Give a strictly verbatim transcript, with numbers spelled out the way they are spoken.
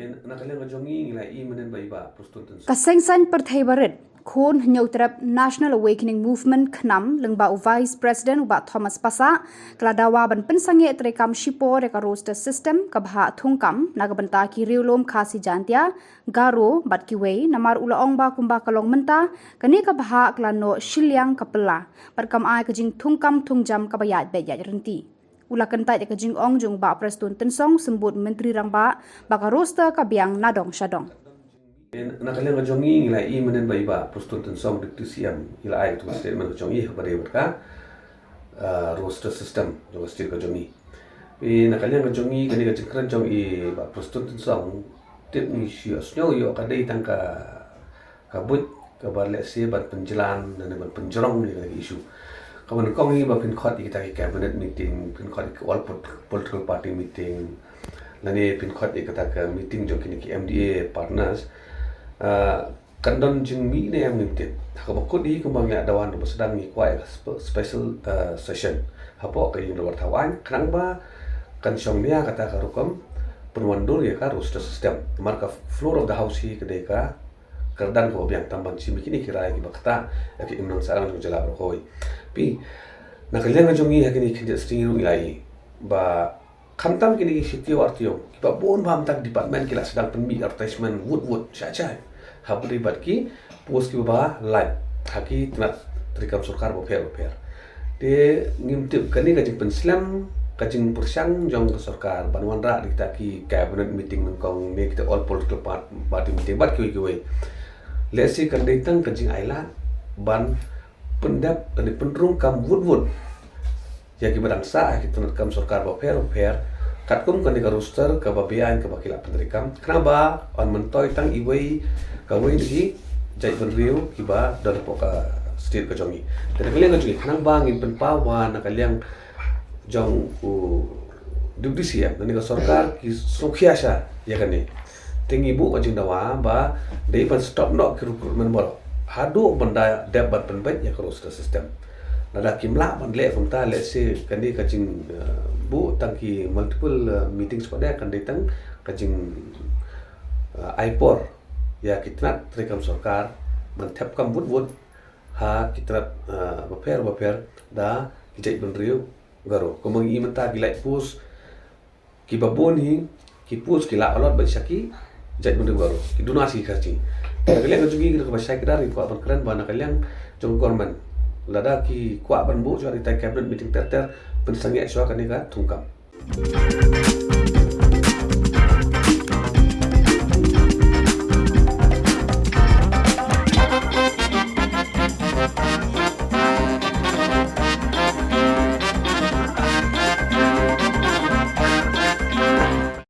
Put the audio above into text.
Na ka liang ka jong ngi ngi la i mynnin ba i Bah Prestone Tynsong. Ka Seng Saiñ Pyrthei Barit, Khun Hynñiewtrep National Awakening Movement KHNAM, lyngba u Vice President u Bah Thomas Passah, ka la dawa ban pynsangeh treikam shipor ïa ka roster system ka bhah thungkam na ka bynta ki riewlum Khasi Jaintia, Garo bad kiwei, namar u la ong ba kumba ka long mynta, kane ka bhah ka la noh shiliang ka pla bad kam ai ka jingthungkam thungjam kaba ïaid beit ïaid rynti. U la kyntait ïa ka jingong jong u Bah Prestone Tynsong, Symbud Myntri Rangbah, ba ka roster ka biang na dong sha dong. Na ka liang ka jong ngi ngi la i mynnin ba i Bah Prestone Tynsong, Deputy C M, i la ai ka statement ka jong i ha ba dei bad ka, uh, roster system jong ka state ka jong ngi. Pi na ka liang ka jong ngi, kane ka jingkren jong i Bah Prestone Tynsong, tip ngi shu ïohsngew ïoh ka dei tang ka, ka buit kaba leh shi ban pynjlan lane ban pynjrong ïa ka issue. Kaba nyngkong hi ba phin khot ïa kita ki cabinet meeting, phin khot ïa ki all pot- political party meeting, lane phin khot ïa kata ka meeting jong kine ki M D A partners. Uh, kan don jingmih ne em ngim tip. Ha kaba kut hi kumba ngi la dawa na ba sdang ngi kwah ïa ka spe- special, uh, session hapoh ka Ïing Dorbar Thaw Aiñ khnang ba kan shong nia kata ka rukom pynwandur ïa ka roster system. Namar ka floor of the house hi ka dei ka kyrdan kaba biang tam ban shim ïa kine ki rai kiba ktah ïa ka imlang sahlang jong ka jylla baroh kawei. Pi na ka liang ka jong ngi ha kine ki khyndiat sngi ruh ngi la i ba khamtam kine ki shi taïew ar taïew kiba bun bha mynta ki department ki la sdang pynmih advertisement wut wut shai shai ha ba dei bad ki post kiba lait ha ki tnat treikam sorkar bapher bapher. Te ngim tip kane ka jingpynslem, ka jingpyrshang jong ka sorkar ban wanrah da kita ki cabinet meeting nyngkong ne kita all political part- party meeting bad kiwei kiwei. Lehse kan dei tang ka jingailad ban pyndep lane pynrung kam wut wut ïa kiba dang sah ha ki tnat kam sorkar bapher bapher katkum kane ka roster kaba beaiñ kaba ki la pyntreikam, khnang ba yn myntoi tang iwei kawei na ki jaitbynriew kiba don hapoh ka state ka jong ngi. Te na ka liang ka jong ngi, khnang ba ngin pynpaw ba na ka liang jong u Deputy C M lane ka sorkar ki sngewkhia sha ïa kane. Te ngi buh ka jingdawa ba dei ban stop noh ki recruitment baroh haduh ban da dep ban pynbeit ïa ka roster system. Lada kim lah ban leh kumta, lehse kane ka jing, uh, buh tang ki multiple, uh, meetings pat de, kan dei tang ka jing, uh, ai por ïa ki tnat treikam sorkar ban thep kam wut wut ha ki tnat, uh, bapher bapher da ki jaitbynriew Garo. Kumba ngi i mynta ki lait post kiba bun hi, ki post ki la allot beit sha ki jaitbynriew Garo, ki duna shi Khasi. Na ka liang ka jong ngi kaba shai kdar ngi kwah ban kren ba na ka liang jong government, lada ki kwah ban buh shuwa kita ki cabinet meeting ter ter, pynsangeh shuwa kane ka thungkam.